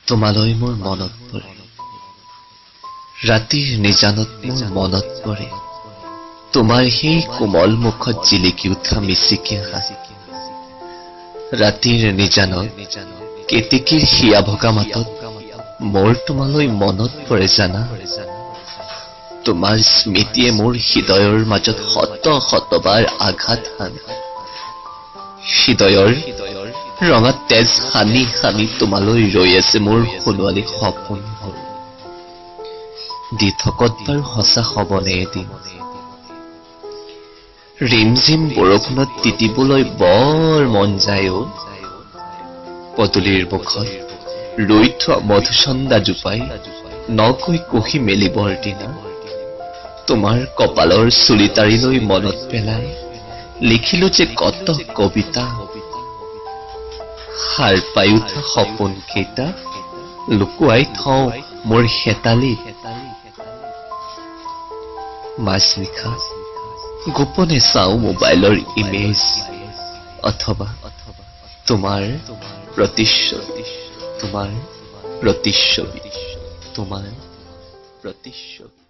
তোমালৈ মোৰ মনত পৰে, ৰাতিৰ নিজানত মোৰ মনত পৰে তোমাৰ সেই কোমল মুখত জিলিকি উঠা মিচিকীয়া হাঁহি। ৰাতিৰ নিজানত কেতেকীৰ হিয়া ভগা মাতত মোৰ তোমালৈ মনত পৰে জানা। তোমাৰ স্মৃতিয়ে মোৰ হৃদয়ৰ মাজত শত শতবাৰ আঘাত হানে। হৃদয়ৰ ৰঙা তেজ সানি সানি তোমালৈ ৰৈ আছে মোৰ সোণোৱালী সপোনবোৰ। দিঠকত বাৰু সঁচা হ'বনে এদিন? ৰিমঝিম বৰষুণত তিতিবলৈ বৰ মন যায় অ'। পদূলিৰ মুখত ৰৈ থোৱা মধুচন্দা জোপাই নকৈ কুঁহি মেলিবৰ দিনা তোমাৰ কপালৰ চুলিটাৰিলৈ মনত পেলাই লিখিলো যে কত কবিতা। সাৰ পাই উঠা সপোন কেইটা লুকুৱাই থওঁ মোৰ শেতালিত। মাজনিশা গোপনে চাওঁ মোবাইলৰ ইমেজ অথবা তোমাৰ প্ৰতিচ্ছবি, তোমাৰ প্ৰতিচ্ছবি, তোমাৰ প্ৰতিচ্ছবি।